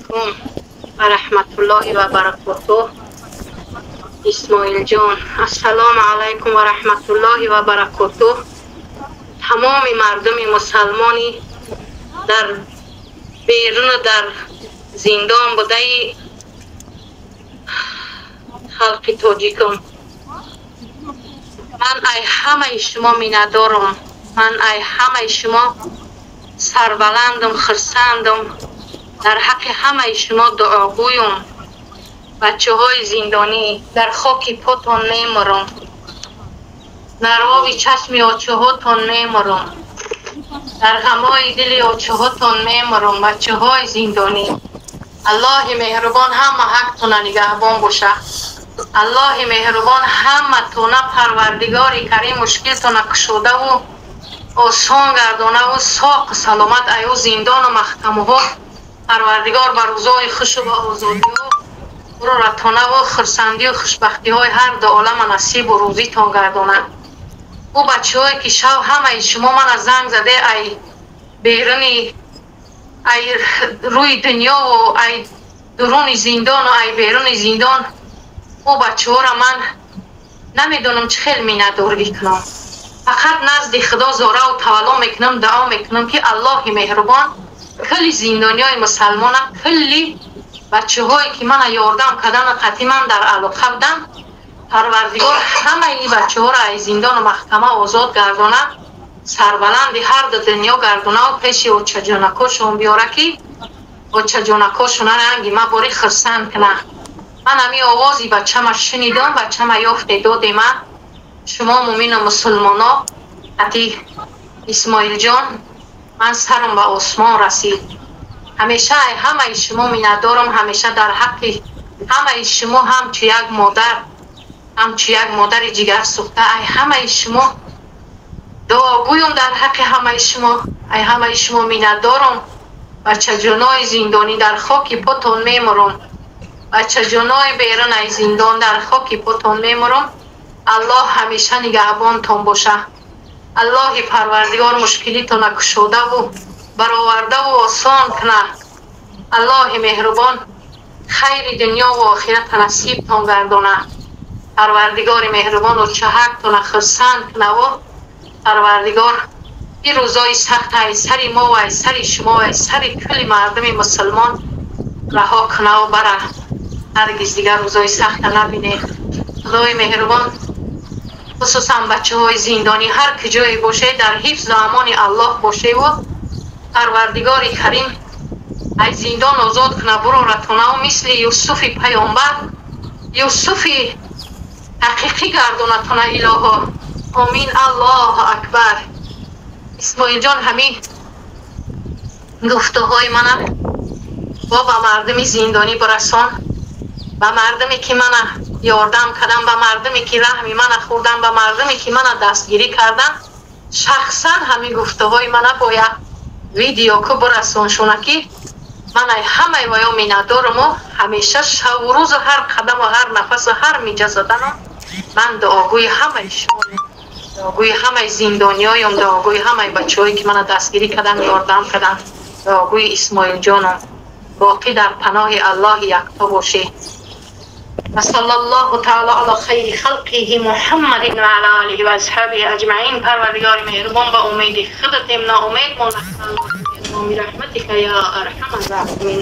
Алайкум ва раҳматуллоҳи ва баракотуҳ. Исмоилҷон, ассалому алайкум ва раҳматуллоҳи ва баракотуҳ. Тамоми мардуми мусалмонӣ дар беруну дар зиндон будаи халқи тоҷикам, ман ай ҳамаи шумо миннатдорам, ман ай ҳамаи шумо сарбаландам, хурсандам, дар ҳаққи ҳамаи шумо дуогӯям. Бачаҳои зиндонӣ, дар хоки потон мемурам, дар оби чашми очаҳотон мемурам, дар ғамои дили очаҳотон мемурам. Бачаҳои зиндонӣ, Аллоҳи меҳрубон ҳама ҳақтона нигаҳбон боша. Аллоҳи меҳрубон ҳаматона, Парвардигори Карим, мушкилтона кушодаву осон гардонаву соқу саломат аю зиндону маҳкамуҳо Парвардигор ба рӯзои хушу ба озодиҳо ратонаву хурсандию хушбахтиҳои ҳар ду олама насибу рӯзитон гардонад. Ӯ бачаҳое ки шав ҳамаи шумо мана занг заде, ай беруни, ай рӯи дунёву ай дуруни зиндону ай беруни зиндон, ӯ бачаҳоро ман намедонам чӣ хел миннатдорӣ кунам. Фақат назди Худо зораву тавалло мекунам, дуо мекунам, ки Аллоҳи меҳрубон кулли зиндониҳои мусалмона, кулли бачаҳое ки мана ёрдам кардану қатъи ман дар алоқа будам, Парвардигор ҳамаи ин бачаҳоро аз зиндону маҳкама озод гардона, сарбаланди ҳар ду дунё гардонаву пеши очаҷонакошон биёра, ки очаҷонакошона ранги ма бори хурсанд куна. Ман ҳамин овози бачама шунидам, бачама ёфте додема. Шумо мумину мусулмоно, ати Исмоилҷон, ман сарам ба осмон расид. Ҳамеша ҳамаи шумо миннатдорам, ҳамеша дар ҳаққи ҳамаи шумо ҳамчу як модар, ҳамчу як модари ҷигарсӯхта ай ҳамаи шумо дуогӯям, дар ҳаққи ҳамаи шумо, ай ҳамаи шумо миннатдорам. Бачаҷонои зиндонӣ, дар хоки потон мемурам. Бачаҷонои берун ай зиндон, дар хоки потон мемурам. Аллоҳ ҳамеша нигаҳбонтон боша. Аллоҳи Парвардигор мушкилитона кушодаву баровардаву осон куна. Аллоҳи меҳрубон хайри дунёву охирата насибтон гардона. Парвардигори меҳрубон очаҳактона хурсанд кунаву Парвардигор ин рӯзои сахт ай сари мо, ай сари шумо, ай сари кулли мардуми мусулмон раҳо кунаву бара, ҳаргиз дигар рӯзои сахта набинед. Худои меҳрубон, хусусан бачаҳои зиндонӣ, ҳар куҷое бошед, дар ҳифзу амони Аллоҳ бошеву Парвардигори Карим аз зиндон озод куна, буроратонаву мисли Юсуфи паёмбар, Юсуфи ҳақиқӣ гардонатона, илоҳо. Омин, Аллоҳу акбар. Исмоилҷон, ҳамин гуфтаҳои мана бо ба мардуми зиндонӣ бирасон, ба мардуме ки мана ёрдам кардам, ба мардуме ки раҳми мана хӯрдам, ба мардуме ки мана дастгирӣ кардам. Шахсан ҳамин гуфтаҳои мана бояд видео ку бирасоншона, ки ман ҳамаи ваё миннатдоруму ҳамеша шаву рӯзу ҳар қадаму ҳар нафасу ҳар миҷа задану ман дуогӯи ҳамаи шумо, дуогӯи ҳамаи зиндониёём, дуогӯи ҳамаи бачаҳое ки мана дастгирӣ кардам, ёрдам кардам, дуогӯи Исмоилҷоном. Боқӣ дар паноҳи Аллоҳи якто бошед. وصلى الله تعالى على خير خلقه محمد وعلى آله و اصحابه اجمعین. پروردگار مهربان، با امید خودت ناامید ما نکن، رحمتك یا ارحم الراحمین.